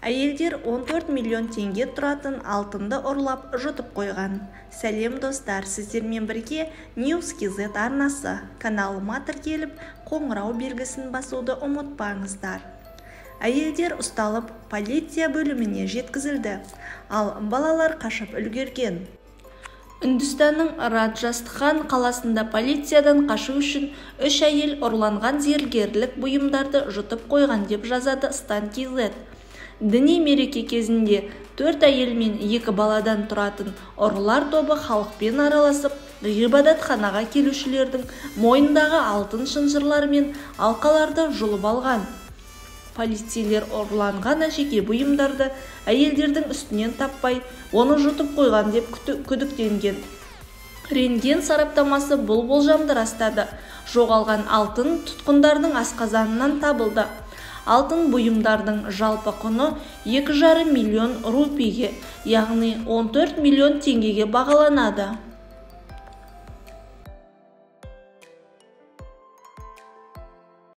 Әйелдер 14 миллион теңге тұратын алтынды ұрлап жұтып қойған. Сәлем, достар! Сіздермен бірге News KZ арнасы. Каналыма тіркеліп, қоңырау белгісін басуды ұмытпаңыздар. Әйелдер ұсталып, полиция бөліміне жеткізілді, ал балалар қашып үлгерген. Үндістанның Раджастхан қаласында полициядан қашу үшін үш әйел ұрланған зергерлік бұйымдарды жұтып қойған, деп жазады Стан KZ. Діни мереке кезінде төрт әйел мен екі баладан тұратын ұрылар тобы халықпен араласып, ғибадатханаға келушілердің мойнындағы алтын шынжырлар мен алқаларды жұлып алған. Полицейлер ұрланған жеке бұйымдарды әйелдердің үстінен таппай, оны жұтып қойған деп күдіктенген. Рентген сараптамасы бұл болжамды растады. Жоғалған алтын тұтқындардың асқазанынан табылды. Алтын бұйымдардың жалпы құны 2,5 миллион рупиге, яғни 14 миллион теңгеге бағаланады.